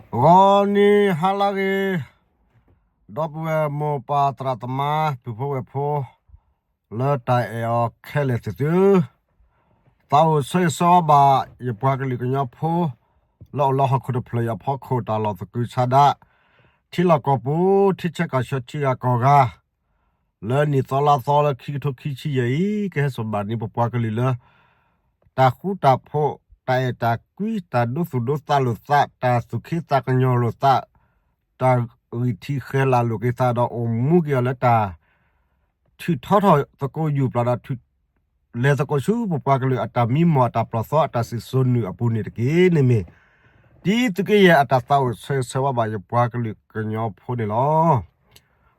ဂီၤနံၤဟါလၢဂ့ၤ, ဒီပုၢ်ဝဲၢ်မိၢ်ပၢ်သရၣ်သမါ ပုၢ်ဖိဝဲၢ်ဖိ လၢတၢ်အဲၣ်အီၤခဲလၢာ်သ့ၣ်သုဧၢ, သးအိၣ်ဆၢဂ့ၤဆၢဝါဘၣ် ယပှၤကလုာ်ကညီဖိ လၢအိၣ်လၢဟီၣ်ခိၣ်တဖျၢၣ်အံၤအဖီခိၣ် တၢ်လီၢ်သကုၤဆးဒး, ထံလီၢ်ကီၢ်ပူၤ ထံဆၢကီၢ်ဆၢထံဂၤကီၢ်ဂၤ လၢနံၣ်သီလါသီလၢခံကထိခံဆံယဲၢ်အံၤ ကဟဲစိာ်ဘၣ်န့ၢ်ပပှၤကလုာ်လၢ တၢ်ဃူတၢ်ဖိး, တၢ်အဲၣ်တၢ်ကွံ, တၢ်ဒိသူၣ်ဒိသးလိာ်သး, တၢ်သူၣ်က့သးကညီၤလိာ်သး, တၢ်ဂံၢ်ထံးဃဲၤလၤလိာ်က့ၤသးဒီး အိၣ်မူက့ၤအီၤလၢတၢ် ထုးထီထီၣ်သကိးယူၢ်ပျၢ်ဒီး လဲၤသကိးဆူပပှၤကလုာ်အတၢ်မံမီၢ် အတၢ်ပျီၢ်သီ အတၢ်စံၣ်စိၤနုာ်အပူၤန့ၣ်တက့ၢ်. န့ၣ်မ့ၢ် တံၤသုးက့ယဲၢ်အတၢ်သးအိၣ်ဆၢဂ့ၤဆၢဝါဘၣ် ယပှၤကလုာ်ကညီဖိန့ၣ်လီၤ.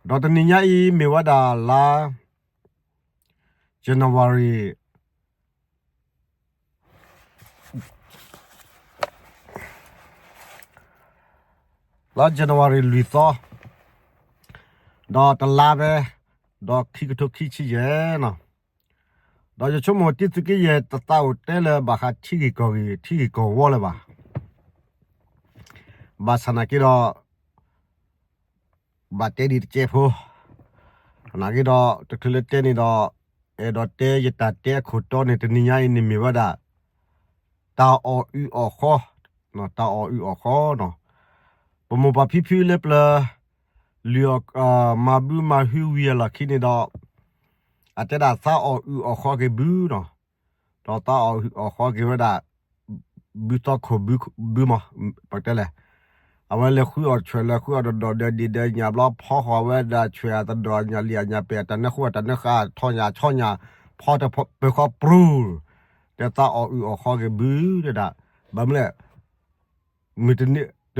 ဒီးတနံၤညါအံၤ မ့ၢ်ဝဲဒၣ်လါ January လါ January လွံၢ်သီ, ဒီးတလါဖဲ, ဒီးခံကထိခံဆံယဲၢ်န့ၣ်, ဒီးယဆိကမိၣ်တံၤသုးက့ယဲၢ်တသးအိၣ်တဲလၢၤဘၣ်ဃးထံဂ့ၢ်ကီၢ်ဂ့ၢ် ထံဂ့ၢ်ကီၢ်ဝီလၢၤဘၣ်. ဘၣ်ဆၣ်နာ်က့ဒီး ဘၣ်တဲဒ်တကဲးဖိ, နာ်က့ဒီး တချုးလၢတဲန့ၣ်ဒီး အဲၣ်ဒိးတဲယတၢ်တဲအခိၣ်တီန့ၣ် တနံၤညါအံၤန့ၣ်မ့ၢ်ဝဲဒၣ် တၢ်အီၣ်အုၣ်အီၣ်ဃီ, တၢ်အီၣ်အုၣ်အီၣ်ဃီန့ၣ်, ပမိၢ်ပၢ်ဖံဖုလၢပျၢၤ လုၢ်အီၣ်မၤဘုမၤဟုဝံၤအလီၢ်ခံန့ၣ်ဒီး အတဲဒၣ်သးအီၣ်အုၣ်အီၣ်ဃီက့ၤဘုန့ၣ်, ဒီးသးအီၣ်အုၣ်အီၣ်ဃီက့ၤဝဲဒၣ် ဘုသီခိၣ်ဘုမး, ပတဲလဲၣ်, အဝဲလဲၤဃုအီၣ်ဆွဲၣ် လဲၤဃုအီၣ်တဒီးဒီးဒံးဒီးညၣ်ဘျီ ဖီဃီၤဝဲဒၣ်ဆွဲၣ်အတဒီးညၣ်လံာ်အညၣ်ပဲာ် အတၢ်နၢဃူအတၢ်နၢဃာ် ထီၣ်ညၣ်ဆီညၣ် ဖီတပၢၤဃီပြူၤ, တဲသးအီၣ်အုၣ်အီၣ်ဃီက့ၤဘုတဲဒၣ်, ဘၣ်မနုၤလဲၣ် တုၤလၢမုၢ်တနံၤန့ၣ် က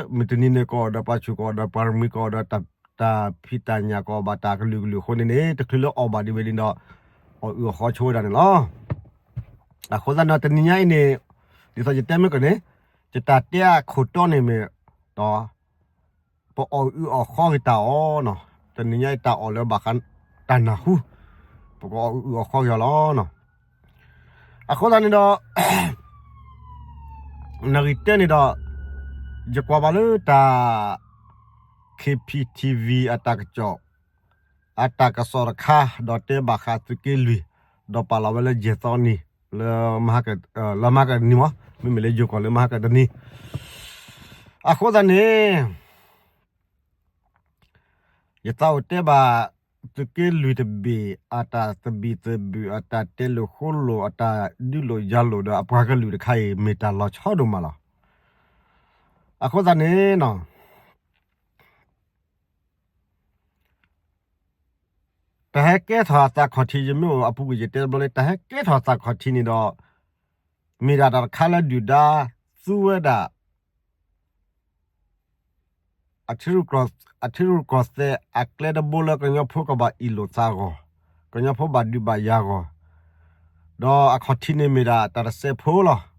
အီၣ်ဒီးပှၤဆူၣ် ကအီၣ်ဒီးပှၤရမံၤ ကအီၣ်ဒီးတၢ်ဖံးတၢ်ညၣ် ကအီၣ်ဘၣ်တၢ်ကလုာ်ကလုာ်အဃိန့ၣ်န့ၣ် တချုးလၢအီၣ်ဘၣ်ဒံးဝဲန့ၣ်ဒီး အီၣ်အုၣ်အီၣ်ဃီဆိဝဲဒၣ်န့ၣ်လီၤ. အဃိသတးန့ၣ် တနံၤညါအံၤန့ၣ် ဒ်သိးယတဲမ့ၢ်ကီးန့ၣ် ယတၢ်တဲအခိၣ်တီန့ၣ်မ့ၢ် ဒီး ပအီၣ်အုၣ်အီၣ်ဃီက့ၤတၢ်အီၣ်န့ၣ်, တနံၤညါအံၤတၢ်အီၣ်လၢဘၣ်ဃးတၢ်နၢ်ဟူ, ပကအီၣ်အုၣ်အီၣ်ဃီက့ၤအီၤလီၤ. အဃိသတးန့ၣ်ဒီး နဂံၢ်တဲန့ၣ်ဒီး ယကွၢ်ဘၣ်လၢတၢ် K P T V အတၢ်ကစီၣ် အတၢ်ကစီၣ်တခါ ဒီးတဲဘၣ်ဃးသုးက့လွံၢ် ဒီးပာ်လီၤဝဲလၢယဲၢ်သီနံၤ လၢမဟါကနံၤမး မ့မ့ၢ်လၢယိၤကီၢ်လၢမဟါကတနံၤ, အဃိသတးန့ၣ် ယသးအိၣ်တဲဘၣ် သုးက့လွံၢ်တဘ့ၣ် အတၢ်သဘံၣ်သဘုၣ် အတၢ်တဲလိာ်ဃိလိာ် အတၢ်ဒုးလိာ်ယၤလိာ်ဒီးအပှၤကလုာ်တခါအံၤ မ့ၢ်တၢ်လီၤဆီဒိၣ်မးလီၤ. အဃိသတးန့ၣ် တၢ်ဟဲကဲထီၣ်အသးခီၣ်ထံး ယမ့ၢ်အိၣ်အပူၤကွံာ်ယတဲတဘျီလၢ တၢ်ဟဲကဲထီၣ်သးခီၣ်ထံးန့ၣ်ဒီး မ့ၢ်ဒၣ်တၢ်တခါလၢဒုၣ်ဒါသူဝဲဒၣ် အထံရူၢ်ကီၢ်သဲး အကျဲတဘိလၢကညီဖိကဘၣ်အ့ၣ်လိာ်သးအဂီၢ်, ကညီဖိဘၣ်ဒုးဘၣ်ယၤအဂီၢ်, ဒီးအခီၣ်ထံးန့ၣ်မ့ၢ်ဒၣ်တၢ်တစဲးဖိလီၤ.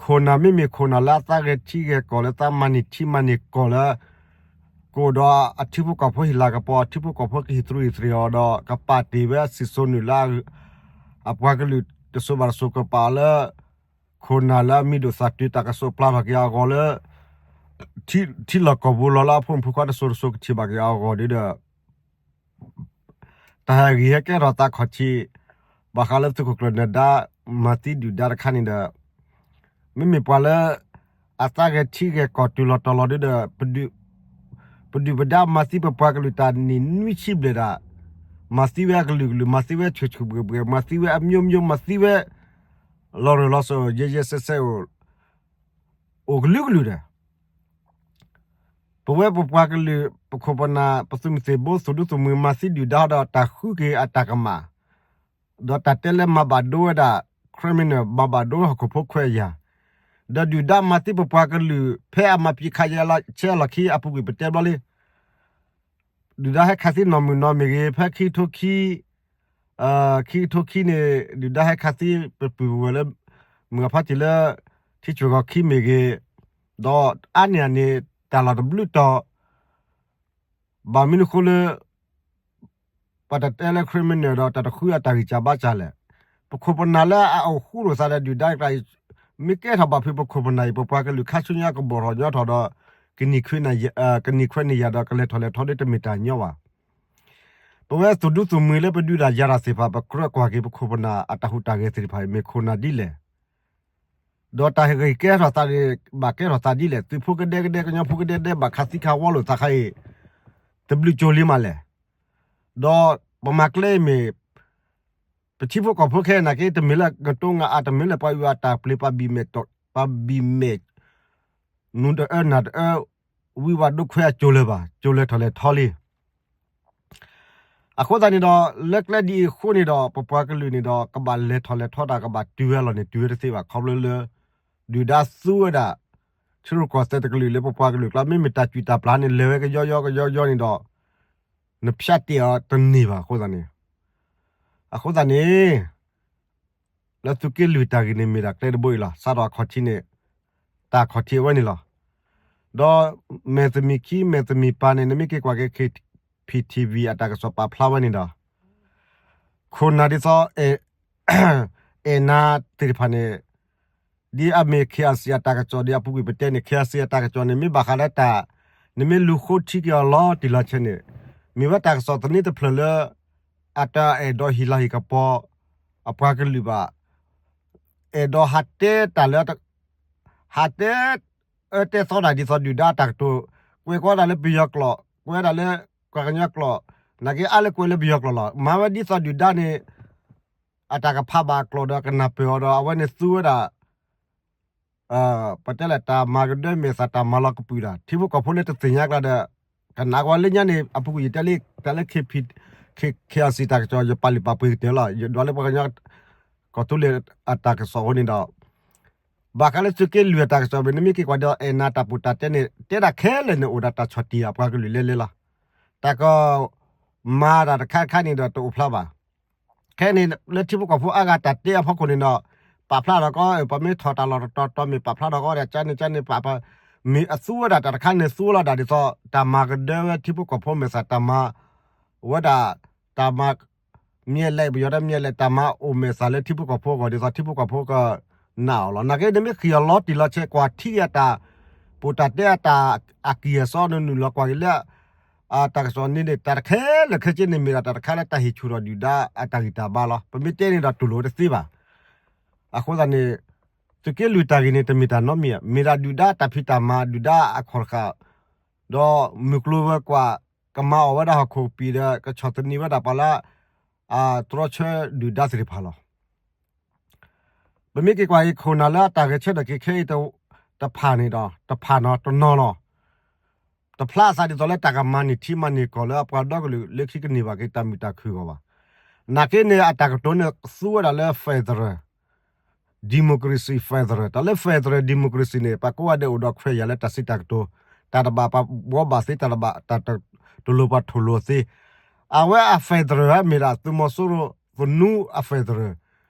ခိၣ်နၢ်မ့မ့ၢ်ခိၣ်နၢ်လၢအသးဂဲၤထံဂဲၤကီၢ်လၢသးမၤန့ၢ်ထံမၤန့ၢ်ကီၢ်လၢ ကအိၣ်ဒီးအထံဖိကီၢ်ဖိဟ့ၣ်လၤကပီၤ အထံဖိကီၢ်ဖိကဟ့ၣ်သရူးဟ့ၣ်သရံးအီၤဒီး ကပာ်တ့ၢ်ဝဲစံၣ်စိၤနုာ်လၢ အပှၤကလုာ်တစိၤဘၣ်တစိၤကပာ်အီၤလၢ ခိၣ်နၢ်လၢအမံၤဒိၣ်သၣ်တုၤတၢ်ကစီၣ်ပျၢ်ဘၣ်က့ၤအဂီၢ်လၢ ထံလီၢ်ကီၢ်ပူၤလီၤလၢအဖိမုၣ်ဖိခွါတစိၤတစိၤကထံၣ်ဘၣ်က့ၤအဂီၢ်ဒီး တၢ်ဟဲဂံၢ်ဟဲကဲထီၣ်သးခီၣ်ထံး ဘၣ်ဃးလၢသုးခိၣ်ကျၢၢ်နၢၤဒါ မၤသံဒုၣ်ဒါတခါန့ၣ်ဒီး မ့မ့ၢ်ပှၤလၢ အသးဂဲၤထံဂဲၤကီၢ်တုၤလီၤတီၤလီၤဒုဒီး ပဒုၣ်ပဒါမၤသံပပှၤကလုာ်တၢ်နံၣ်နွံဆံဘျဲၣ်ဒၣ်, မၤသံဝဲအကလုာ်ကလုာ် မၤသံဝဲဆူၣ်ဆူၣ်ဘှဲၣ်ဘှဲၣ် မၤသံဝဲအမျိုးမျိုး မၤသံဝဲ လီၤရၢၢ်လီၤစၢၤ ယဲယဲစဲစဲ အိၣ်ကလုာ်ကလုာ်ဒီး ပဝဲပပှၤကလုာ် ပခိၣ်ပနၢ် ပသုးမုၢ်သံၣ်ဘိ သုးဒူသုးမုၢ် မၤသံဒုၣ်ဒါဒီးတၢ်ဃုက့ၤအတၢ်ကမၣ်, ဒီးတၢ်တဲလၢမၤဘၣ်ဒိဝဲဒၣ် criminal မၤဘၣ်ဒိဝဲဟီၣ်ခိၣ်ဖိခွဲးယာ်, ဒီးဒုၣ်ဒါမၤသံပပှၤကလုာ် ဖဲအမၤပံခးယဲလီၤဆဲးလီၢ်ခံအပူၤကွံာ်ပတဲဘျီလံ ဒုၣ်ဒါဟဲခးသံနီၢ်မုၢ်နီၢ်မ့ၢ်ဂ့ၤ ဖဲခံကထိခံ ခံကထိခံန့ၣ် ဒုၣ်ဒါဟဲခးသံ ပပုၢ်ပဝဲၢ်လၢ မုၢ်အဖါတံၢ်လၢ ထံဆူၣ်ဂီၤခံမ့ၢ်ဂ့ၤ, ဒီးအါန့ၢ်အန့ၣ် တၢ်လီၢ်တဘျုးတီၤ ဘၣ်မနုၤဃိလၢ ပတတဲလၢ criminal ဒီးတၢ်တဃုအတၢ်ဂံၢ်စၢ်ဘါစၢ်လဲၣ်. ပခိၣ်ပနၢ်လၢအအိၣ်ဃူလိာ်သးဒီးဒုၣ်ဒါတကျါအံၤ မ့ၢ်ကဲထီၣ်ဘၣ်ဖုးပခိၣ်ပနၢ်အံၤ ပပှၤကလုာ်ခါဆူညါကဘီၣ်ထီၣ်ညီထီၣ်ဒီး ကနံၣ်ခွဲးနံၣ်ယၤဒီးကလဲၤထီၣ်လဲၤထီဒီးတမ့ၢ်တၢ်ညီဘၣ်. ပဝဲသူၣ်ဒူသုၣ်မှံၤလၢပဒုးတၢ်ယၤတၢ်သ့ၣ်တဖၣ် ပကြၢးကွၢ်က့ၤပခိၣ်ပနၢ်အတၢ်ဟူးတၢ်ဂဲၤသ့ၣ်တဖၣ်အံၤ မ့ၢ်ခိၣ်နၢ်ဒ်လဲၣ် ဒီးတၢ်ဂ့ၢ်ကဲထီၣ်သးန့ၣ် ဘၣ်ကဲထီၣ်သးဒ်လဲၣ်, သုးဖိကဒဲကဒဲ ကညီဖိကဒဲကဒဲဘၣ်ခးသံခးဝီလိာ်သးခါအံၤ တဘျုးကၠိလံမးလဲၣ်. ဒီးပမၤကျဲအံၤမ့ၢ် ပထံဖိကီၢ်ဖိခဲအံၤနာ်က့ တမ့ၢ်လၢကတိၤနါအါ တမ့ၢ်လၢပှၤအုၣ်အတၢ်ပျ့ၤ ပှၤဘံၣ်မဲာ် ပှၤဘံၣ်မဲာ် နူၤတအၢနၢ်တအၢ ဝံဝဲဒိခွဲအကၠိလၢၤဘၣ်, ကၠိလဲၤထီၣ်လဲၤထီလံ. အဃိသတးန့ၣ်ဒီး လၢကျဲဒ်အံၤအဃိန့ၣ်ဒီး ပပှၤကလုာ်န့ၣ်ဒီး ကဘၣ်လဲၤထီၣ်လဲၤထီတၢ် ကဘၣ်တုၤဝဲလီၤန့ၣ် တုၤဝဲတသ့ဘၣ် ခီဖျိလၢ ဒုၣ်ဒါသူဝဲဒၣ် ထံရူၢ်ကီၢ်သဲးတကလုာ်လၢပပှၤကလုာ်ကျါ မ့မ့ၢ်တၢ်ကွံာ်တၢ်ပျၢ်န့ၣ် လဲၤဝဲကယီယီကယီယီန့ၣ်ဒီး နဖျါတ့ၢ်အီၤတန့ၢ်ဘၣ်အဃိသတးန့ၣ်, အဃိသတးန့ၣ် လၢသုးက့လွံၢ်တၢ်ဂ့ၢ်န့ၣ်မ့ၢ်ဒၣ်ကျဲတဘိအံၤလီၤ. စးထီၣ်အခီၣ်ထံးန့ၣ် တၢ်ခီၣ်ထံးအဝဲန့ၣ်လီၤ. ဒီးမဲာ်တမံၤခံမဲာ်တမံၤပၢ်န့ၣ် နမ့ၢ်က့ၤကွၢ်က့ၤ K P T V အတၢ်ကစီၣ်ပာ်ဖျါဝဲန့ၣ်ဒီး ခိၣ်နၢ်ဒ်သိး အဲၣ်နၤသ့ၣ်တဖၣ်န့ၣ် ဒ်အမ့ၢ် K R C အတၢ်ကစီၣ်ဒီးအပူၤကွံာ်ပတဲန့ၣ် K R C အတၢ်ကစီၣ်န့ၣ် မ့ၢ်ဘၣ်ဃးလၢတၢ် နမ့ၢ်လူၤဃိထံက့ၤအီၤလီၤတံၢ်လီၤဆဲးန့ၣ် မ့ၢ်ဝဲတၢ်ကစီၣ်သန့တဖျၢၣ်လၢ အတၢ်အဲၣ်ဒိးဟ့ၣ်လၤဟ့ၣ်ကပီၤ အပှၤကလုာ်ဘၣ် အဲၣ်ဒိးဟးတဲတၢ်လၢ ဟးတဲ အၢတဲသီတၢ်ဒ်သိးဒုၣ်ဒါအတၢ်ကတိၤ ကွဲးကီးတၢ်လၢပယီၤကျိာ် ကွဲးတၢ်လၢပှၤကညီကျိာ် နာ်က့အါလၢကွဲးလၢပယီၤကျိာ်လီၤ. မၤဝဲဒ်သိးဒုၣ်ဒါန့ၣ် အတၢ်ကဖးဘၣ်အကျိာ်ဒီးကနၢ်ပၢၢ်အီၤဒီး အဝဲန့ၣ်သူဝဲဒၣ် ပတဲလဲၣ် တၢ်မၤကဒၢမဲာ်သၣ် တၢ်မၤလီၤကပုာ်တၢ် ထံဖိကီၢ်ဖိလၢတသ့ၣ်ညါကျါဒီး ကနၣ်ကွၢ်လၢညါန့ၣ် အပူၤကွံာ်ယတဲလၢ တၢ်လၢ K P K R C တၢ်ကစီၣ် ယပာ်လုၢ်ပာ်ပှ့ၤကတၢၢ်လီၤ. ယဒွးလၢပှၤကညီ ကီၢ်သူလ့ၤအတၢ်ကစီၣ်အဃိန့ၣ်ဒီး ဘၣ်ဃးလၢသုးက့လွံၢ်အတၢ်ကစီၣ်မ့ၢ် နမ့ၢ်က့ၤကွၢ်ဒီး အဲၣ်နၤတၢ်ပူၤတၢ်တဲန့ၣ် တဲဒၣ်ခဲလၢာ်န့ၣ် အိၣ်ဒၣ်တၢ်ဆီၣ်တံၢ်အပှၤကလုာ်လဲၤလဲၤလီၤ. တၢ်က မၤတၢ်တခါတခါန့ၣ်ဒီးတအိၣ်ဖျါဘၣ်. ခဲအံၤန့ၣ် လၢထံဖိကီၢ်ဖိအါဂၤတၢ်တဲအဖီခိၣ်န့ၣ်ဒီး ပာ်ဖျါထီၣ်ကီး ပမ့ၢ်ထီၣ်တၢ်လီၢ်တတီၤတီၤမ့ၢ်ပာ်ဖျါထီၣ်ကီးဒီး ကန့ၣ်ကန့ၣ်ပာ် မ့ၢ်အသူဝဲဒၣ်တၢ်တခါန့ၣ် သူဝဲလီၤဒၣ်ဒ်သိး တၢ်မၤကဒၢဝဲထံဖိကီၢ်ဖိမဲာ်သၣ် တၢ်မၤ ဝဲဒၣ် တၢ်မၤ မ့ၢ်လဲၣ် ပယီၤဒၣ်မ့ၢ်လဲၣ် တၢ်မၤအိၣ်မဲာ်သၣ်လၢထံဖိကီၢ်ဖိအဂီၢ် ဒ်သိးထံဖိကီၢ်ဖိကနာ်အီၤလီၤ. နာ်က့ နမ့ၢ်ဃ့ၢ်အီၤလီၤတံၢ်လီၤဆဲး ကွၢ်ထံက့ၤအတၢ် ပူၤတၢ်တဲအတၢ်အကံၢ်အစီ နနုာ်လီၤကွၢ်က့ၤလၢ အတၢ်ကစီၣ်န့ၣ်န့ၣ် တၢ်တခဲလၢာ်ခဲဆ့န့ၣ် မ့ၢ်ဒၣ်တၢ်တခါလၢတၢ်ဟ့ၣ်ဆူၣ်ထီၣ်ဒုၣ်ဒါအတၢ်ဂံၢ်တၢ်ဘါလီၤ. ပမ့ၢ်တဲန့ၣ်ဒီးတူၢ်လိာ်တသ့ဘၣ်. အဃိသတးန့ၣ် သုးက့လွံၢ်တၢ်ဂ့ၢ်န့ၣ် တမ့ၢ်တၢ်နီတမံၤဧါ, မ့ၢ်ဒၣ်ဒုၣ်ဒါတၢ်ဖံးတၢ်မၤ ဒုၣ်ဒါအခီၣ်တဃာ် ဒီးမုၢ်ကျိၤဝဲၤကွာ် ကမၤအီၣ်ဝဲဒၣ်ဟီၣ်ခိၣ်ကပံာ်ဒီး ကဆီၣ်သနံးဝဲဒၣ်ပှၤလၢ အတြီဆၢဒုၣ်ဒါသ့ၣ်တဖၣ်လီၤ. ပမ့ၢ်က့ၤကွၢ်အံၤ ခိၣ်နၢ်လၢအတၢ်ဂဲၤဆၢထၢၣ်က့ၤခဲအံၤ တဖၣ်န့ၣ်ဒီး တဖၣ်နီၤ တနီၤနီၤ တဖျါအသးဒ်သိးလၢတၢ်ကမၤန့ၢ်ထံမၤန့ၢ်ကီၢ်လၢအပှၤဒီကလုာ်လၢခံကန့ၢ်ဘၣ်က့ၤတၢ်မုာ်တၢ်ခုၣ်အဂီၢ်ဘၣ်. နာ်က့န့ၣ် အတၢ်ကတိၤန့ၣ်သူဝဲဒၣ်လၢ federal democracy federal တၢ်လၢ federal democracy န့ၣ် ပှၤကိးဂၤဒဲးအိၣ်ဒီးခွဲးယာ်လၢတၢ်စံးတၢ်ကတိၤ တၢ်တဘၣ်ပှၤဘှီဘၣ်သ့ တၢ်တဘၣ်တၢ်တလိၤပှၤထိၣ်လိၤသ့ အဝဲအ federal မ့ၢ်ဒၣ်သုးမီၤစိရိၤသနူအ federal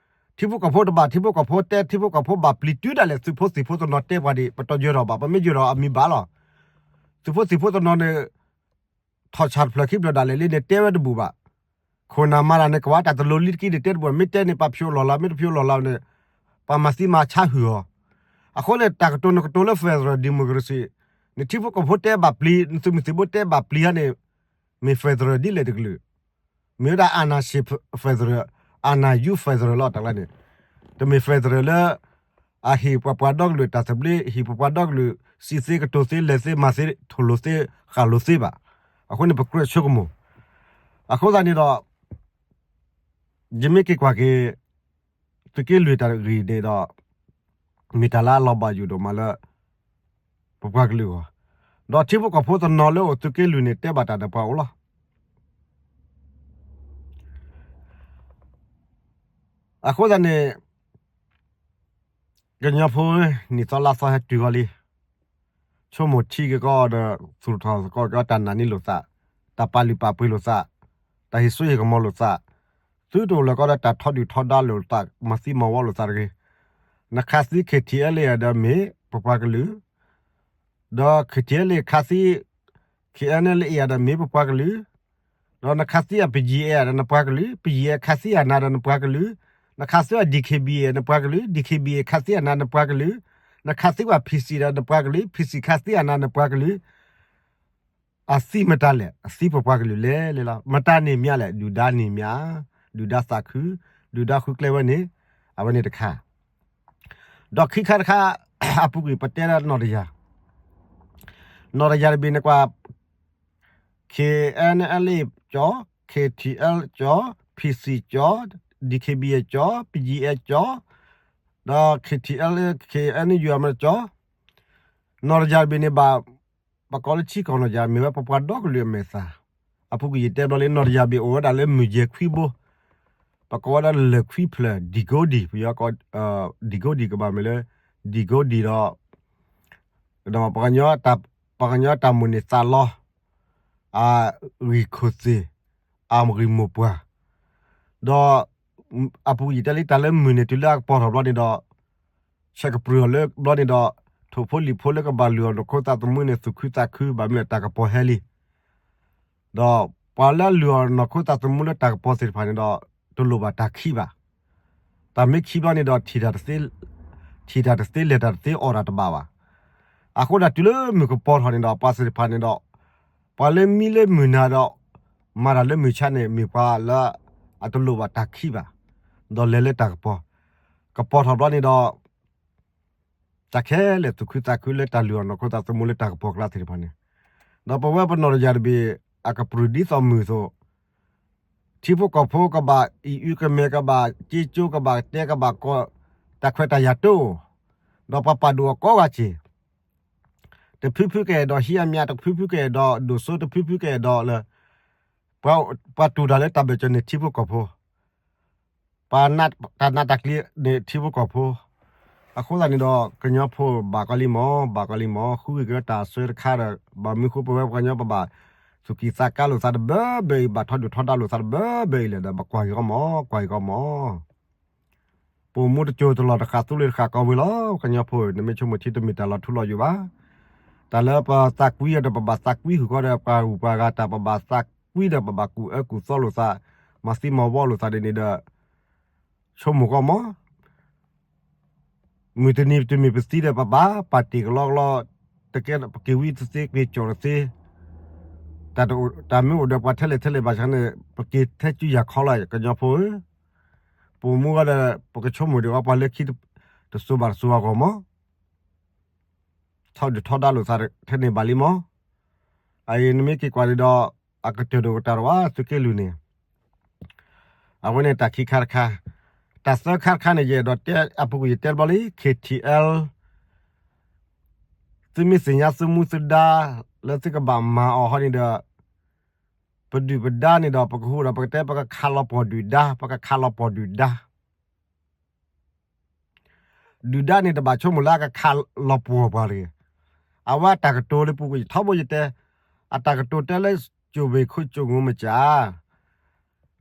ထံဖိကီၢ်ဖိတဘၣ် ထံဖိကီၢ်ဖိတဲထံဖိကီၢ်ဖိဘၣ်ပျံၤတုၤဒၣ်လဲာ် သုးဖိသံၣ်ဖိတနီၤတဲပှၤဒံး ပတယၢၤထီၣ်ဘၣ် ပမ့ၢ်ယၢၤထီၣ်အမံၤဘၣ်လီၤ. သုးဖိသံၣ်ဖိတနီၤန့ၣ် ထီၣ်ဆၣ်တဖျၢၣ်ခံဖျၢၣ်ဒၣ်လဲာ်လံန့ၣ် တဲဝဲတဘူၣ်ဘၣ်. ခိၣ်နၢ်မၤတၢ်န့ၣ် ကဝဲတၢ်တလိၤလံတက့ၢ်န့ၣ် တဲတဘူၣ် မ့ၢ်တဲန့ၣ် ပှၤဖျိးလီၢ်လီၤ မ့ၢ်တဖျိးလီၢ်လီၤန့ၣ် ပှၤမၤသံမၤဆါဟုၣ်အီၤ. အဃိန့ၣ် တၢ်ကတိၤနကတိၤလၢ federal democracy နထံဖိကီၢ်ဖိတဲဘၣ်ပျံၤ နသုးမုၢ်သံၣ်ဘိတဲဘၣ်ပျံၤဧါန့ၣ် မ့ၢ် federal ဒ်လဲၣ်တကလုာ် မ့ၢ်ဝဲဒၣ် အာဏာရှင် federal အာဏာယူ federal လီၤ တၢ်ကျါန့ၣ် တမ့ၢ် federal လၢ အဟ့ၣ်ပှၤပှၤဒီကလုာ်တၢ်သဘျ့ ဟ့ၣ်ပှၤပှၤဒီကလုာ် စံးသ့ကတိၤသ့ လဲၤသ့မၤသ့ ထိၣ်လိၤသ့ ဃၣ်လိၤသ့ဘၣ်. အဃိန့ၣ် ပကြၢးဆိကမိၣ်. အဃိသတးန့ၣ်ဒီး ယမ့ၢ်က့ၤကွၢ်က့ၤ သုးက့လွံၢ်တၢ်ဂ့ၢ်န့ၣ်ဒီး မ့ၢ်တၢ်လၢအလီၤဘၣ်ယိၣ်ဒိၣ်မးလၢ ပပှၤကလုာ်အဂီၢ်, ဒီးထံဖိကီၢ်ဖိတနီၤလၢအိၣ်သုးက့လွံၢ်န့ၣ် တဲဘၣ်တၢ်ဒီးပှၤအိၣ်လီၤ. အဃိသတးန့ၣ် ကညီဖိ နံၣ်သီလါသီဟဲတုၤဃီလံ, ဆိကမိၣ်ထံက့ၤကီးဒီး သူၣ်ထီၣ်သကိးက့ၤအီၤ တၢ်နာ်န့ၢ်လိာ်သး, တၢ်ပာ်လုၢ်ပာ်ပှ့ၤလိာ်သး, တၢ်ဟ့ၣ်စိဟ့ၣ်ကမီၤလိာ်သး, သုတအိၣ်လၢၤကီးဒီး တၢ်ထီဒုၣ်ထီဒါလိာ်သး မၤသံမၤဝီလိာ်သးတဂ့ၤ. နခးသံ K T L A ဒီးမ့ၢ်ပပှၤကလုာ် ဒီး K T L A ခးသံ K N L A ဒီးမ့ၢ်ပပှၤကလုာ်, ဒီးနခးသံအ P G I ဒီးနပှၤကလုာ်, P G I ခးသံအနၤဒီးနပှၤကလုာ်, နခးသံအီၤ D K B A နပှၤကလုာ်, D K B A ခးသံအနၤနပှၤကလုာ်, နခးသံကွၢ် P C ဒီးနပှၤကလုာ်, P C ခးသံအနၤနပှၤကလုာ်, အသံမတၤလဲၣ်, အသံပပှၤကလုာ်လဲၣ်လဲၣ်လီၤ. မတၤန့ၣ်မးလဲၣ်, ဒုၣ်ဒါန့ၣ်မး, ဒုၣ်ဒါသးခု, ဒုၣ်ဒါဃုကျဲဝဲန့ၣ်, အဝဲန့ၣ်တခါ ဒီးခံခါတခါ အပူၤကွံာ် ပတဲဒၣ်နီၢ်တယၢ်, နီၢ်တယၢ်တဘ့ၣ်န့ၣ်ကွၢ် K N L A ကၠီ, K T L ကၠီ, P C ကၠီ, D K B A ကၠီ, P G A ကၠီ, ဒီး K T L K N U အမ့ၢ်ကၠီ, နီၢ်တယၢ်တဘ့ၣ်န့ၣ်ဘၣ် ပကိးလၢထံကီၢ်နီၢ်တယၢ် မ့ၢ်ဝဲပပှၤဒီကလုာ်အမဲာ်သၣ်, အပူၤကွံာ်ယတဲဘျီလံ နီၢ်တယၢ်တဘ့ၣ်အိၣ်ဝဲဒၣ်လၢမုၢ်ယဲၢ်ခွံဘိ, ပကိးဝဲဒၣ်လၢၢ်ခွံဖျၢၣ် ဒံၣ်ကိဒံၣ်, ပယီၤကိး ဒံၣ်ကိဒံၣ်ကဘၣ်မ့ၢ်လၢ ဒံၣ်ကိဒံၣ်ဒီး ဒီး ပှၤကညီတၢ်မိၣ်န့ၢ်သးလီ, အဂံၢ်ခိၣ်သ့ၣ်, အဂံၢ်မိၢ်ပှၢ်, ဒီး အပူၤကွံာ်ယတဲလံ တၢ်လၢမုၢ်န့ၢ်တုၤလၢအကပီၤထီၣ်ဘျီန့ၣ်ဒီး ဆဲးကပြုၢ်အီၤလၢဘျီန့ၣ်ဒီး ထိၣ်ဖိလံၣ်ဖိလၢကဘၣ်လုၢ်အီၣ်နီၢ်ခိသးသမူန့ၣ် သူၣ်ခုသးခု ဘၣ်မနုၤလဲၣ်တၢ်ကပီၤဟဲလံ, ဒီးပှၤလၢအလုၢ်အီၣ်နီၢ်ခိသးသမူလၢတၢ်ကပီၤသ့ၣ်တဖၣ်န့ၣ်ဒီး တလိၣ်ဘၣ်တၢ်ခံးဘၣ်. တၢ်မ့ၢ်ခံးဘျီန့ၣ်ဒီး ထံၣ်တၢ်တသ့ ထံၣ်တၢ်တသ့ လဲၤတၢ်တသ့ အီၣ်တၢ်တဘၣ်ဘၣ်. အဃိဒၣ်တုၤလၢမုၢ်ကပီၤထီၣ်န့ၣ်ဒီး ပှၤသ့ၣ်တဖၣ်န့ၣ်ဒီး ပှၤလၢမံလၢမုၢ်နၤဒီး မၤတၢ်လၢမုၢ်ဆါန့ၣ် မ့ၢ်ပှၤလၢအတလိၣ်ဘၣ်တၢ်ခံးဘၣ်, ဒီးလဲၤလၢတၢ်ကပီၤ, ကပီၤထီၣ်ဘျီန့ၣ်ဒီး တၢ်ခဲလၢာ်သူၣ်ခုသးခုလၢတၢ်လုၢ်အီၣ်နီၢ်ခိသးသမူလၢတၢ်ကပီၤကျါသ့ၣ်တဖၣ်န့ၣ်, ဒီးပဝဲပနီၢ်တယၢ်တဘ့ၣ် အကပြုၢ်ဒ်သိးမုၢ်အသိး, ထံဖိကီၢ်ဖိကဘၣ်အံၣ်အုကမဲာ် ကဘၣ်က့ကၠိ ကဘၣ်တဲကဘၣ်ကီး တၢ်ခွဲးတၢ်ယာ်တအိၣ်, ဒီးပှၤပာ်ဒိၣ်အီၤကိးဂၤစ့ၢ်, တဖုဖုကအဲၣ်ဒိးဟံးအမါ တဖုဖုကအဲၣ်ဒိးဒိၣ်စိ တဖုဖုကအဲၣ်ဒိးလၢ ပှၤတူၢ်တၢ်လၢတၢ်ဘၢၣ်စၢၤန့ၣ်ထံဖိကီၢ်ဖိ ပှၤတၢ်နးတၢ်ကျံၤန့ၣ်ထံဖိကီၢ်ဖိ, အဃိသတးန့ၣ်ဒီး ကညီဖိဘၣ်ကီလံမး ဘၣ်ကီလံမး ဃုဂ့ၤက့ၤတၢ်ဆၢတခါဒီး ဘၣ်မနုၤဃိပဝဲပှၤကညီပဘၣ် သူၣ်ကံၢ်သးကါလိာ်သးတဘၢဘၢအံၤ ဘၣ်ထီၣ်ဒုၣ်ထီၣ်ဒါလိာ်သးတဘၢဘၢအံၤလဲၣ်ဒီး ဘၣ်ကွၢ်ဂ့ၤကီမး ကွၢ်ဂ့ၤကီမး ပိာ်မူတစိၤတလီၢ်တဃာ် သူလ့ၤတဃာ်ကီဝ့ၤလီၤ. ကညီဖိ နမ့ၢ်ဆိကမိၣ်ထံတမ့ၢ်တၢ်လီၤထူလီၤယိာ်ဘၣ်. တၢ်လၢပသးကွံဒီး ပဘၣ်သးကွံဃုာ်ဃီဒီး ပှၤဂုၤပှၤဂၤတၢ် ပဘၣ်သးကွံဒီး ပဘၣ်ကူၣ်အၢကူၣ်သီလိာ်သး မၤသံမၤဝီလိာ်သးဒ်န့ၣ်ဒီး ဆိကမိၣ်ကီမး မုၢ်တနံၤတမ့ၢ်ပသံဒီး ပဘၣ်ပာ်တ့ၢ်ကလီကလီ, တကဲပက့ၤဝံတသ့ က့ၤကၠီၣ်တသ့, တၢ်မ့ၢ်အိၣ်ဒီးပှၤထဲလဲၣ်ထဲလဲၣ်ဘၣ်ဆၣ်န့ၣ် ပက့ၤထဲစုယၤခီလီၤ ကညီဖိဧၢ, ပိာ်မူဂၤဒီး ပကဆိကမိၣ်ဒံးဝဲပှၤလၢခံ တစိၤဘၣ်တစိၤအဂီၢ်မး ထီၣ်ဒုၣ်ထီဒါလိာ်သးထဲန့ၣ်ဘၣ်လံမး. အအံၤနမ့ၢ်က့ၤကွၢ်န့ၣ်ဒီး အကတၢၢ်တအိၣ်ကတၢၢ်တဝဲ သုးက့လွံၢ်န့ၣ် အဝဲန့ၣ်တၢ်ခံခါတခါ, တၢ်သၢခါတခါန့ၣ် ယအဲၣ်ဒိးတဲအပူၤကွံာ်ယတဲတဘျီလံ K T L သုမ့ၢ်သ့ၣ်ညါသုမူသုဒါ လၢသုကဘၣ်မၤအီၤဟီန့ၣ်ဒီး ပဒုၣ်ပဒါန့ၣ်ဒီး ပကဟူဒီး ပကတဲ ပကခးလီၤပှီၢ်ဒုၣ်ဒါ ပကခးလီၤပှီၢ်ဒုၣ်ဒါ ဒုၣ်ဒါန့ၣ်တဘၣ်ဆိကမိၣ်လၢအကခးလီၤပှီၢ်ပှၤတဂ့ၤ. အဝဲအတၢ်ကတိၤလၢပူၤကွံာ်ထီဘိယတဲ, အတၢ်ကတိၤတဲလၢ ကၠိၣ်ဘ့ၣ်ခိၣ်ကၠိၣ်ငိမ့ၢ်ကၠး,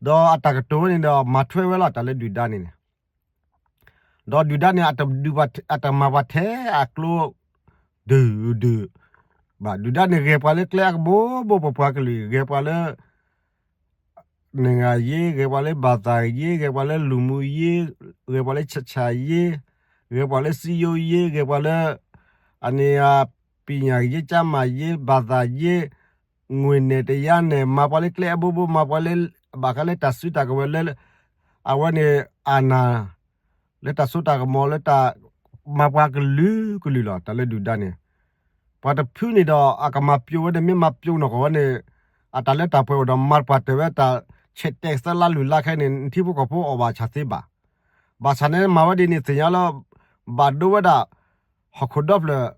ဒီးအတၢ်ကတိၤဝဲန့ၣ်ဒီး မၤထွဲဝဲလီၤ တၢ်လၢဒုၣ်ဒါန့ၣ်န့ၣ် ဒီးဒုၣ်ဒါန့ၣ် အတမၤပှၤထဲအကျိ ဒုၣ်ဒုၣ် ဘၣ်ဒုၣ်ဒါန့ၣ် ဂဲၤပှၤလၢကျဲအကဘိဘိ ပပှၤကလုာ် ဂဲၤပှၤလၢ နဂၤယ့, ဂဲၤပှၤလၢဘၣ်သၣ်ယ့, ဂဲၤပှၤလၢလူၤမူယ့, ဂဲၤပှၤလၢဆဆၣ်ယ့, ဂဲၤပှၤလၢစံယိယ့, ဂဲၤပှၤလၢ အန့ၣ် ပညာရေး ကျန်းမာရေး ဘၣ်သၣ်ယ့, ငွေနဲ့တရားနဲ့ မၤပှၤလၢကျဲအဘိဘိ မၤပှၤလၢ ဘၣ်ဃးလၢတၢ်စုတၢ်ကဝဲၤလၢ အဝဲန့ၣ် အာဏာ လၢတၢ်စိတၢ်ကမီၤလၢတၢ် မၤပှၤကလုာ်ကလုာ်လီၤ တၢ်လၢဒုၣ်ဒါန့ၣ် ပှၤတဖုန့ၣ်ဒီး အကမၤပျိဝဲန့ၣ် မ့ၢ်မၤပျိနီၢ်ကီၢ်ဝဲန့ၣ် အတၢ်လၢတၢ်ပှဲၤအိၣ်ဒီး မၤပှၤတၢ်ဝဲတၢ် ဆဲးတဲးသၢလါလွံၢ်လါခဲန့ၣ် ထံဖိကီၢ်ဖိအီၣ်ဘၣ်ဆၣ်သ့ဘၣ်. ဘၣ်ဆၣ်န့ၣ် မၤဝဲဒ်န့ၣ် သ့ၣ်ညါလၢ ဘၣ်ဒိဝဲဒၣ် ဟီၣ်ခိၣ်ဒီဖျၢၣ်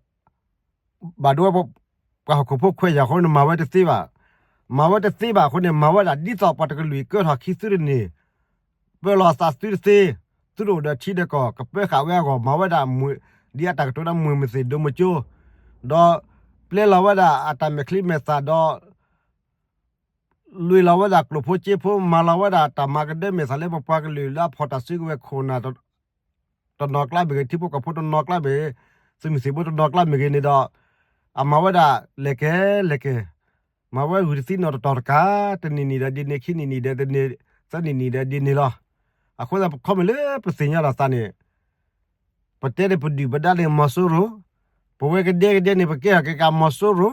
ဘၣ်ဒိဝဲ ပှၤဟီၣ်ခိၣ်ဖိခွဲးယာ်အဃိန့ၣ် မၤဝဲတသ့ဘၣ်. မၤဝဲတသ့ဘၣ်အဃိန့ၣ် မၤဝဲဒၣ်ဒ်သိးပှၤတကလုာ်အံၤ ကၢထီၣ်ခံသုတန့ၢ် ပၢလီၤသးသုတသ့, သုတအိၣ်ဒီးထံဒီးကီၢ် ကပၢဃာ်ဝဲအဂီၢ် မၤဝဲဒၣ် ဒ်အတၢ်ကတိၤဒၣ် မွေမသ့ၣ်ဒိမကၠိ, ဒီးပျဲလီၤဝဲဒၣ်အတၢ်မဲာ်ချံမဲာ်သၣ်ဒီး လွံၢ်လီၤဝဲဒၣ်ကျိၣ်ဖိစ့ဖိ မၤလီၤဝဲဒၣ်တၢ်မၤကဒၢမဲာ်သၣ်လၢပပှၤကလုာ်လၢအဖီၣ်တၢ်စုကဝဲၤခိၣ်နၢ် တနီၤကျါမ့ၢ်ဂ့ၤ, ထံဖိကီၢ်ဖိတနီၤကျါမ့ၢ်ဂ့ၤ, သုးမုၢ်သံၣ်ဘိတနီၤကျါမ့ၢ်ဂ့ၤန့ၣ်ဒီး အမၤဝဲဒၣ်လဲၤကဲလဲၤကဲ, မၤဝဲဂုၢ်တသံနီၣ်တတီၤတကး, တနံၣ်နံၣ်ဒီးဒ်န့ၣ်, ခံနံၣ်နံၣ်ဒီးဒ်န့ၣ်, သၢနံၣ်နံၣ်ဒီးဒ်န့ၣ်လီၤ. အဃိသတး ပခီမ့ၢ်လၢပသ့ၣ်ညါလီၤသးန့ၣ် ပတဲဒီးပဒုၣ်ပဒါန့ၣ် မီၤစိရိၤ, ပဝဲကဒဲကဒဲန့ၣ် ပကဲထီၣ်က့ၤကမီၤစိရိၤ,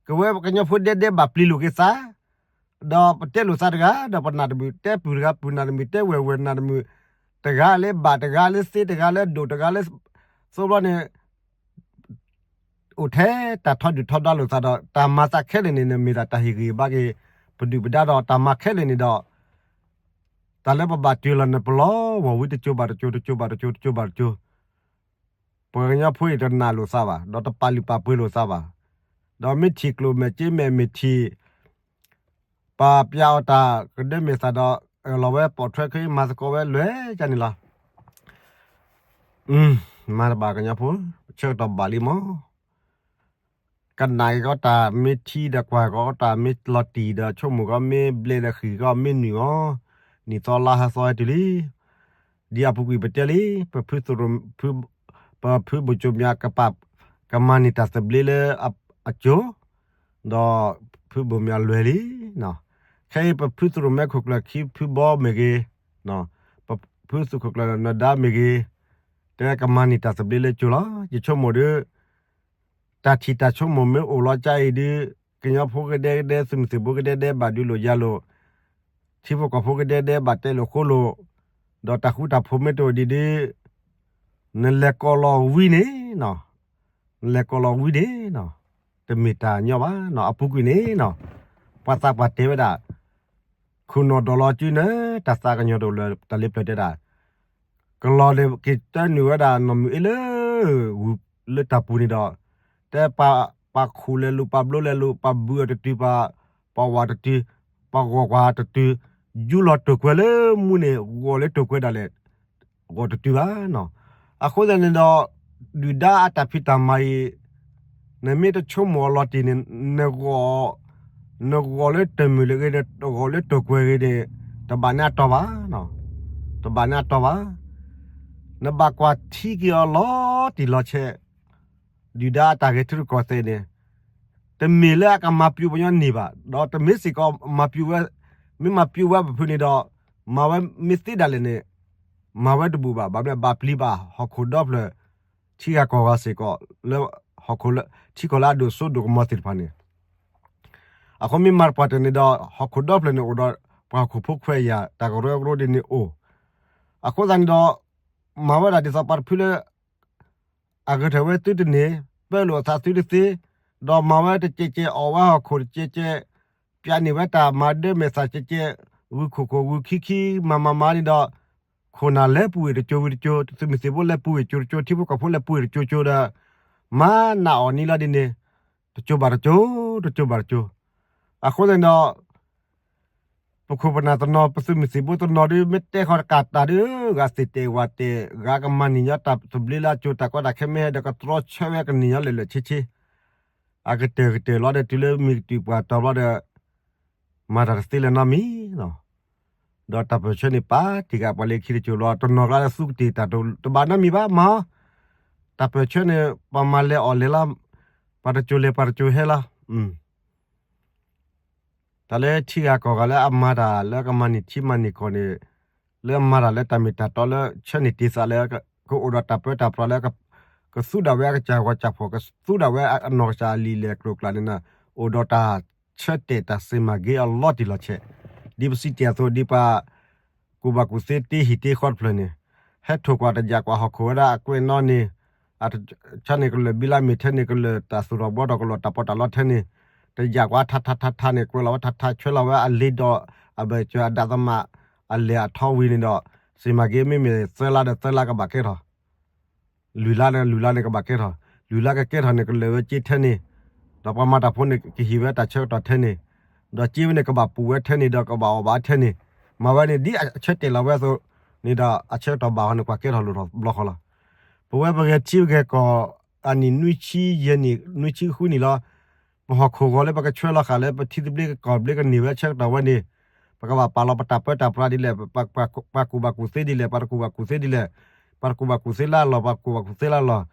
ကဝဲကညီဖိဒဲဒဲဘၣ်ပျံၤလိာ်က့ၤသး, ဒီးပတဲလိာ်သးတဂၤ, ဒီးပနၢ်တမုာ်တဲပုၢ်တဂၤ, ပုၢ်နၢ်တမုာ်တဲဝဲၢ်, ဝဲၢ်နၢ်တမုာ်, တဂၤလၢဘၣ်, တဂၤလၢသ့, တဂၤလၢဒိၣ်, တဂၤလၢ သိဘျီန့ၣ် အိၣ်ထဲတၢ်ထီဒုၣ်ထီဒါလိာ်သးဒီး တၢ်မၤသးခဲလၢာ်န့ၣ် နမ့ၢ်ဒၣ်တၢ်ဟ့ၣ်ဂံၢ်ဘါက့ၤ ပဒုၣ်ပဒါဒီး တၢ်မၤခဲလၢာ်န့ၣ်ဒီး တၢ်လၢပဘၣ်တုၤလီၤ နပလီၢ်ဝီၤဝံၤ တကၠိဘၣ်တကၠိ, တကၠိဘၣ်တကၠိ, တကၠိဘၣ်တကၠိ, ပှၤကညီဖိအံၤတနာ်လိာ်သးဘၣ်, ဒီးတပာ်လုၢ်ပာ်ပှ့ၤလိာ်သးဘၣ်, ဒီးမ့ၢ်ထံၣ်ကျိၣ်မဲာ်က့မဲာ် မ့ၢ်ထံၣ် ပာ်ပျါအီၤတၢ်ကဒၢမဲာ်သးဒီး အၢၣ်လီၤဝဲပိာ်ထွဲခဲအံၤ မၤသကိးဝဲလွဲၢ်ကန့ၣ်လီၤ. မၤတဘၣ်ကညီဖိ, ဆၢကတီၢ်ဘၣ်လံမး, ကနၣ်က့ၤကီးတၢ်မ့ၢ်ထံဒီး ကွၢ်ကီးတၢ်မ့ၢ်လီၤတံၢ်ဒီး ဆိကမိၣ်ကီးမ့ၢ်ဘျဲၣ်ဒီး ဃံၣ်ကီးမ့ၢ်နုာ်အီၤ, နံၣ်သီလါဟါသီဟဲတုၤလံ. ဒ်အပူၤကွံာ်ပတဲလံ, ပဖု ပဖုဘိၣ်ကၠိမၠးကပာ် ကမၤန့ၢ်တၢ်သဘျ့လၢအကၠိ, ဒီးဖုဘိၣ်မၠးလွဲၢ်လံ. ခဲအံၤပဖုသုးရိၣ်မဲခိၣ်ကျၢၢ်ခံဖုဘီမ့ၢ်ဂ့ၤ, ပဖုသုးခိၣ်ကျၢၢ်နဒါမ့ၢ်ဂ့ၤ, တဲကမၤန့ၢ်တၢ်သဘျ့လၢကၠိလီၤ. ယဆိကမိၣ်ဒီး တၢ်ထံၣ်တၢ်ဆိကမိၣ်မ့ၢ်အိၣ်လီၤကါအံၤဒီး ကညီဖိကဒဲကဒဲ သုးမုၢ်သံၣ်ဘိကဒဲဒဲဘၣ်ဒုးလိာ်ယၤလိာ်, ထံဖိကီၢ်ဖိကဒဲဒဲဘၣ်တဲလိာ်ဃိလိာ်, ဒီးတၢ်ဃူတၢ်ဖိးမ့ၢ်တအိၣ်ဒံးဒီး နလဲၤကိးလီၤဝံၤန့ၣ်နီၤ, နလဲၤကိးလီၤဝံၤန့ၣ်နီၤ, တမ့ၢ်တၢ်ညီဘၣ်နီၤ. အပူၤကွံာ်န့ၣ်နီၤ, ပှၤသးပှၢ်တဲဝဲဒၣ် ခိၣ်နူာ်ဒိးလီၤစုနဲ တၢ်သးကညီၤတအိၣ်လၢၤ တၢ်လ့ပျၢၤတဲဒၣ် ကလီၤန့ၣ်က့ၤတၢနုာ်ဝဲဒၣ်နီၢ်မုၢ်အ့လၢ ဂုၢ်လၢတၢ်ပူၤန့ၣ်ဒီး တဲပှၤခူၣ်လဲၤလိာ် ပှၤဘျိလဲၤလိာ် ပှၤဘုအီၤတတုၤ ပှၤဝးတတုၤ ပှၤဂီၤကွၢ်တတုၤ ယူလီၤတိာ်ကွဲၤလၢမူန့ၣ် ဂီၤလၢတိာ်ကွဲၤဒၣ်လဲာ် ဂီၤတတုၤဘၣ်နီၤ. အဃိသတးန့ၣ်ဒီး ဒုၣ်ဒါအတၢ်ဖံးတၢ်မၤအံၤ နမ့ၢ်တဆိကမိၣ်အလီၤတံၢ်န့ၣ် နဂီၢ် နဂီၢ်လၢတမုာ်လၢအဂ့ၤ နဂီၢ်လၢတိာ်ကွဲၤအဂ့ၤန့ၣ် တဘၣ်န့ၢ်အတီၤဘၣ်, တဘၣ်န့ၢ်အတီၤဘၣ်. နဘၣ်ကွၢ်ထံက့ၤအီၤလီၤတံၢ်လီၤဆဲး ဒုၣ်ဒါအတၢ်ဂဲၤထံရူၢ်ကီၢ်သဲးန့ၣ် တမ့ၢ်လၢအကမၤပျူၤပှၤကညီန့ၣ်ဘၣ်, ဒီးတမ့ၢ်စ့ၢ်ကီးမၤပျူၤဝဲ, မ့ၢ်မၤပျူၤဝဲပဖုန့ၣ်ဒီး မၤဝဲမ့ၢ်သ့ဒၣ်လဲာ်န့ၣ် မၤဝဲတဘူၣ်ဘၣ်. ဘၣ်မနုၤဘၣ်ပျံၤဘၣ်ဟီၣ်ခိၣ်ဒီဖျၢၣ် ထံဂၤကီၢ်ဂၤစ့ၢ်ကီး လၢဟီၣ်ခိၣ်လၢ ထံကီၢ်လၢအဒိၣ်စိဒိၣ်ကမီၤသ့ၣ်တဖၣ်န့ၣ် အဃိမ့ၢ်မၤတပှၢ်တၢၢ်န့ၣ်ဒီး ဟီၣ်ခိၣ်ဒီဖျၢၣ်န့ၣ်အိၣ်ဒီး ပှၤဟီၣ်ခိၣ်ဖိခွဲးယာ် တၢ်ကရၢကရိဒ်န့ၣ်အိၣ်. အဃိသတးန့ၣ်ဒီး မၤဝဲဒၣ်ဒ်သိးပှၤတဖုလၢ အဂဲၤထၢၣ်ဝဲသုတန့ၢ်, ပၢလိာ်အသးသုတသ့, ဒီးမၤဝဲတကဲကဲ အီၣ်ဝဲဟီၣ်ခိၣ်တကဲကဲ, ပျးန့ၢ်ဝဲတၢ်မၤဒၢမဲာ်သၣ်ကဲကဲ, ဂုၢ်ခိၣ်ခိၣ်ဂုၢ်ခံခံ မၤမၤမၤန့ၣ်ဒီး ခိၣ်နၢ်လဲၤပူၤဝ့ၢ်တကၠိဝံၤတကၠိ, သုးမုၢ်သံၣ်ဘိလဲၤပူၤဝ့ၢ်ကၠိတကၠိ, ထံဖိကီၢ်ဖိလဲၤပူၤဝ့ၢ်တကၠိကၠိဒီး မၤနးအီၣ်နံၤလီၤဒ်န့ၣ် တကၠိဘၣ်တကၠိ, တကၠိဘၣ်တကၠိ. အဃိသတးန့ၣ်ဒီး ပခိၣ်ပနၢ်တနီၤ ပသုးမုၢ်သံၣ်ဘိတနီၤဒီး မ့ၢ်တဲဃီတကးတၢ်ဒီး ဂၤသ့ၣ်တဲာ်ဝၣ်တဲာ် ဂၤကမၤနံၤညီတၢ်သဘျ့လၢအကၠိတၢ်ကီတၢ်ခဲမ့ၢ်ဟဲဒီး ကတြီဆၢဝဲကနံၤညီလဲာ်လဲာ်ဆ့ဆ့, အကတၢၢ်ကတၢၢ်လီၤဒီး တုၤလၢမုၢ်ကတုၤပှၤတီၤဘျီဒီး မၤတၢ်တသ့လၢၤနီတမံၤနီၤ. ဒီးတၢ်ပၢၢ်ဆၢန့ၣ်ပာ်တံၢ်ဃာ်ပှၤလၢခံတကၠိၤလီၤ. တနီၤကျါလၢသူကတ့ၢ်တၢ်တဘၣ်နီတမံၤဘၣ်မၤ, တၢ်ပၢၢ်ဆၢန့ၣ် ပှၤမၤလဲၤအီၣ်လဲၤလီၤ, ပှၤတကၠိၤလဲၤပှၤတကၠိၤဟဲလီၤ. တၢ်လၢထံဂၤကီၢ်ဂၤလၢအမၤတၢ်လၢကမၤန့ၢ်ထံမၤန့ၢ်ကီၢ်န့ၣ်, လၢအမၤတၢ်လၢတၢ်မ့ၢ်တၢ်တီလၢဆၢန့ၢ်တ့ၢ်သးလၢ ကအိၣ်ဒီးတၢ်ပၢတၢ်ပြးလၢ ကသူဒၣ်ဝဲအကစၢ်ဂီၤကစၢ်ဖှီၣ် ကသူဒၣ်ဝဲအနီၢ်ကစၢ်အလံာ်လဲၢ်ကျိၤကျၢ်န့ၣ် အိၣ်ဒီးတၢ်ဆၢတဲာ်တၢ်စံးမၤဂ့ၤအလီၤတံၢ်လီၤဆဲး, ဒ်ပစံးတ့ၢ်အသိး ဒ်ပှၤကူၣ်ဘၣ်ကူၣ်သ့တ့ဟံၣ်တ့ဃီတဖျၢၣ်န့ၣ်, ဟဲထိၣ်ကွၢ်တယာ်ကွၢ်ဟီၣ်ခိၣ်ဝဲဒၣ်အကွဲးနီၣ်န့ၣ်, အဆၢန့ၣ်ကလၢာ်ဘံလါမ့ၢ်ထဲန့ၣ် ကလၢာ်တၢ်သူၣ်ထီၣ်ဘှီထီၣ် ကလီၤတၢ်ပီးတၢ်လီထဲန့ၣ်, တယာ်ကွၢ်ထါထါထါထါန့ၣ် ကွဲးလီၤဝဲထါထါ ဆှၢလီၤဝဲအလ့ဒီး အဘၢၣ်စၢၤအဒၣ်သမါ အလဲၢ်အထီဝံၤန့ၣ်ဒီး စံးမၤဂ့ၤ မ့မ့ၢ်သၢလါဒီးသၢလါကဘၣ်ကဲထီၣ် လွံၢ်လါဒီးလွံၢ်လါန့ၣ်ကဘၣ်ကဲထီၣ်, လွံၢ်လါကကဲထီၣ်န့ၣ် ကလၢာ်ဝဲစ့ထဲန့ၣ်, ဒီးပှၤမၤတၢ်ဖိန့ၣ် ကဟ့ၣ်ဝဲတၢ်ဆၢကတီၢ်ထဲန့ၣ်, ဒီးစ့ဝဲန့ၣ် ကဘၣ်ပူၤဝဲထဲန့ၣ် ဒီးကဘၣ်အီၣ်ဘၣ်ထဲန့ၣ်, မၤဝဲန့ၣ်ဒ်အဆၢတဲာ်လီၤဝဲအသိးန့ၣ်ဒီး အဆၢကတီၢ်ဘၣ်အီၤန့ၣ် ကွၢ်ကဲထီၣ်လိၣ်ထီၣ်ဘျီဃီလီၤ. ပဝဲပဂဲၤထံပဂဲၤကီၢ် အနံၣ်နွံဆံယဲၢ်နံၣ် နွံဆံဃုနံၣ်လီၤ. ပဟီၣ်ခိၣ်ဂီၤလၢပကဆှၢလီၤဃာ်လၢ ပထံသဘျ့ကီၢ်သဘျ့ကန့ၢ်ဝဲဆၢကတီၢ်ဝဲန့ၣ်, ပကဘၣ်ပာ်လီၤပတၢ်ပၢတၢ်ပြးဒ်လဲၣ်, ပှၤကူၣ်ဘၣ်ကူၣ်သ့ဒ်လဲၣ်, ပှၤတကူၣ်ဘၣ်ကူၣ်သ့ဒ်လဲၣ်, ပှၤတကူၣ်ဘၣ်ကူၣ်သ့လၢအလီၢ် ပှၤတကူၣ်ဘၣ်ကူၣ်သ့လၢအလီၢ်,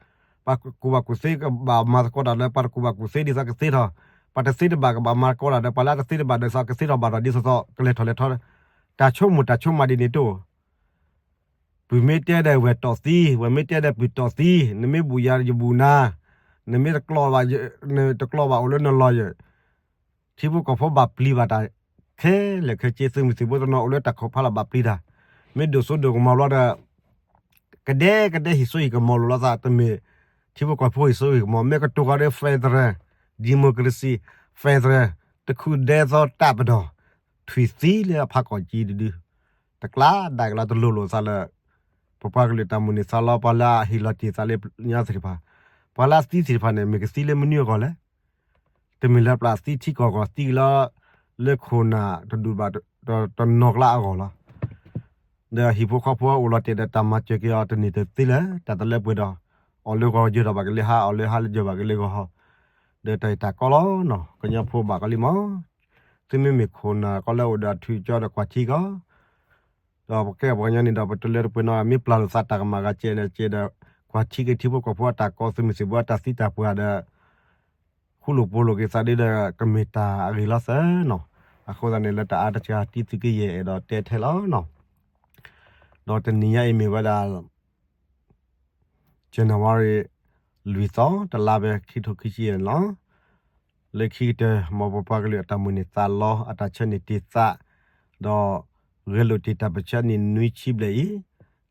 ပှၤကူၣ်ဘၣ်ကူၣ်သ့ကဘၣ်မၤသကိးတၢ်လၢ ပှၤတကူၣ်ဘၣ်ကူၣ်သ့ဒ်သိးကသ့ထီၣ်, ပှၤတသ့တဘၣ်ကဘၣ်မၤသကိးတၢ်ဒီး ပှၤလၢအတသ့တဘၣ်ဒီးသိးကသ့ထီၣ်ဘၣ်ဒီး ဒ်သိးသိးကလဲၤထီၣ်လဲၤထီ, တၢ်ဆိကမိၣ်တၢ်ဆိကမးဒ်န့ၣ်တအိၣ်. ပုၢ်မ့ၢ်တဲဒီးဝဲၢ်တီၢ်သံ, ဝဲၢ်မ့ၢ်တဲဒီးပုၢ်တီၢ်သံ, နမ့ၢ်ဘူၣ်ယၤယဘူၣ်နၤ, နမ့ၢ်တကျီၢ်ဘၣ်, နတကျီၢ်ဘၣ်အိၣ်လၢနလီၢ်ယဲၢ်, ထံဖိကီၢ်ဖိဘၣ်ပျံၤဘၣ်တၢ်ခဲလၢာ်ခဲဆ့, သုးမုၢ်သံၣ်ဘိတနီၤအိၣ်လၢတၢ်ခိၣ်ဖးလီၤဘၣ်ပျံၤတၢ်, မ့ၢ်ဒိၣ်စိဒိၣ်ကမီၤဘျီဒီး ကဒဲကဒဲဟံၣ်စိဟံၣ်ကမီၤလိာ်လိာ်သး, တမ့ၢ်ထံဖိကီၢ်ဖိဟံၣ်စိဟံၣ်ကမီၤ, မ့ၢ်ကတိၤဃီၤဒီး federal democracy, federal တခူၣ်ဒဲသီတၢ်ပဒီၣ်, ထွံၣ်သံလၢအဖးကီၢ်ကံတဒု, တကျါဒၣ်ကလီၤ တလိၤလိာ်သးလၢ ပပှၤကလုာ်တၢ်မိၣ်န့ၢ်သးလီ, ပှၤလၢအဟ့ၣ်လီၤတ့ၢ်သးလၢညါသ့ၣ်တဖၣ်, ပှၤလၢအသံသ့ၣ်တဖၣ်န့ၣ် မ့ၢ်ကသံလၢမနုၤအဂီၢ်လဲၣ်. တမ့ၢ်လၢပျၢ်သံထံကီၢ်အဂီၢ်, သံကလီၤ လၢခိၣ်နၢ်တဒူၣ်ဘၣ်တနီၤကျါအဂီၢ်လီၤ. ဒီးဟံၣ်ဖိဃီဖိအိၣ်လီၤတဲာ်ဒီးတၢ်မၤစၢၤက့ၤအီၤတန့ၢ်တသ့လၢၤ, တၢ်တလၢပှဲၤဒီး အီၣ်လၢဂီၤယၢၤထီၣ်ဘၣ်ကလၢဟါ, အီၣ်လၢဟါလၢယၢၤဘၣ်ကလၢဂီၤဟီ, ဒီးတၢ်အံၤတၢ်ကီလီၤနီၤ, ကညီဖိဘၣ်ကီလံမး, သုမ့မ့ၢ်ခိၣ်နၢ်ကီလၢအိၣ်ဒီးအထူးအကၠီဒီးကွၢ်ထံကီၢ် ဒီးပကဲပှၤကညီန့ၣ်ဒီး ပတလၢတပှဲၤနီၤ, မ့ၢ်ပျၢ်လိာ်သးတၢ်ကမၣ်ဂၤကဲဒီးကဲဒီး, ကွၢ်ထံက့ၤထံဖိကီၢ်ဖိအတၢ်ကီ, သုးမုၢ်သံၣ်ဘိအတၢ်သံတၢ်ပှၢ်ဒီး ဃူလိာ်ဖိးလိာ်က့ၤသးဒ်ဒီး ကမ့ၢ်တၢ်အဂ့ၤလီၤသၢနီၤ. အဃိသတးန့ၣ် လၢတၢ်အါတက့ၢ် တံသုးက့ယဲၢ်အဲၣ်ဒိးတဲထဲလီၤနီၤ. ဒီးတနံၤညါအံၤမ့ၢ်ဝဲဒၣ် January လွံၢ်သီ တလါဘဲ ခံထိခံဆံယဲၢ်န့ၣ်လီၤ. လၢခံကတၢၢ် မ်ပပှၤကလုာ်အတၢ်မိၣ်န့ၢ်သးလီ အတၢ်ဆၢန့ၢ်တ့ၢ်သး ဒီးဂဲၤလိာ်တ့ၢ်တၢ်ပၢၢ်ဆၢနံၣ်နွံဆံဘျဲၣ်အံၤ,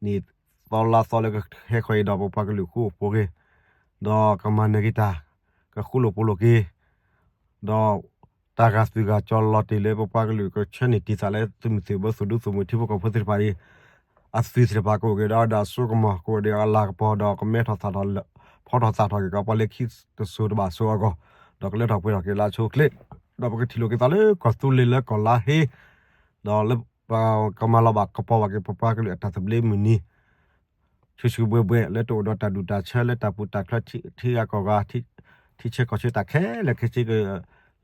နံၣ်သီလါသီလၢကဟဲဃီအံၤဒီး ပပှၤကလုာ်ဃူအိၣ်ဖိးဂ့ၤ, ဒီးကမၤနၢၤက့ၤတၢ်, ကဃူလိာ်ဖိးလိာ်က့ၤ ဒီးတၢ်ဂာ်သူၣ်ဂာ်ကၠီလီၤတ့ၢ်လၢပပှၤကလုာ်ကဆၢန့ၢ်တ့ၢ်သးလၢသုးမုၢ်သံၣ်ဘိ သုးဒူသုးမုၢ် ထံဖိကီၢ်ဖိသ့ၣ်တဖၣ်အံၤ, အသွံၣ်သ့ၣ်တဖၣ်ကအိၣ်က့ၤဒီးအစိကမီၤ ကအိၣ်ဒီးအလၤကပီၤ ဒီးကမဲထီၣ်သၣ်ထီၣ်, ဖီထီၣ်သၣ်ထီၣ်က့ၤကီး ပှၤလၢခံတစိၤတဘၣ်စိၤအဂီၢ်, ဒီးကလၢထီၣ်ပှဲၤထီၣ်က့ၤလၢအဆိအချ့, ဒီးပကထံၣ်လိာ်က့ၤသးလၢကီၢ်သူလ့ၤလၢကီၢ်လါဟ့, ဒီးလၢ ကမၤလီၤဘၣ်ကပီၤဘၣ်က့ၤပပှၤကလုာ်အတၢ်သဘျ့မုၢ်နံၤ ဆူၣ်ဆူၣ်ဘှဲဘှဲ လၢတအိၣ်ဒီးတၢ်ဒူၣ်တၢ်ဆၢလၢတၢ်ပူၤတၢ်ချၢထံဂၤကီၢ်ဂၤ, ထံဆၢကီၢ်ဆၢတၢ်ခဲလၢာ်ခဲဆ့က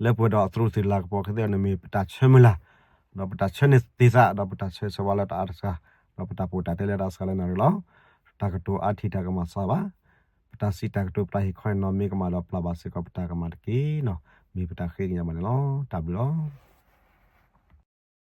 လၢပှဲၤဒီးအသရူးသ့ၣ်လၤကပီၤကသ့အီၤန့ၣ် မ့ၢ်ပတၢ်ဆၢမုၢ်လၢ်, ဒီးပတၢ်ဆၢန့ၢ်သ့ၣ်သး ဒီးပတၢ်ဆၢဆၢဝါလၢတၢ်အါတစှၤ, ဒီးပတၢ်ပီးတၢ်တဲလၢတၢ်အါတစှၤလၢနၤရံၣ်လီၤ. တၢ်ကတိၤအါထံၣ်တၢ်ကမၤစၢၤဘၣ်, ပတၢ်စံးတၢ်ကတိၤပျၢ်ဟ့ၣ်ခီအံၤနီၢ်မ့ၢ်ကမၣ်ဒီးပျၢ်ဘၣ်စ့ၢ်ကီးပတၢ်ကမၣ်တက့ၢ်နီၤ, မ့ၢ်ပတၢ်ဃ့ကညးဘၣ်န့ၣ်လီၤ. တၢ်ဘျုးလီၤ.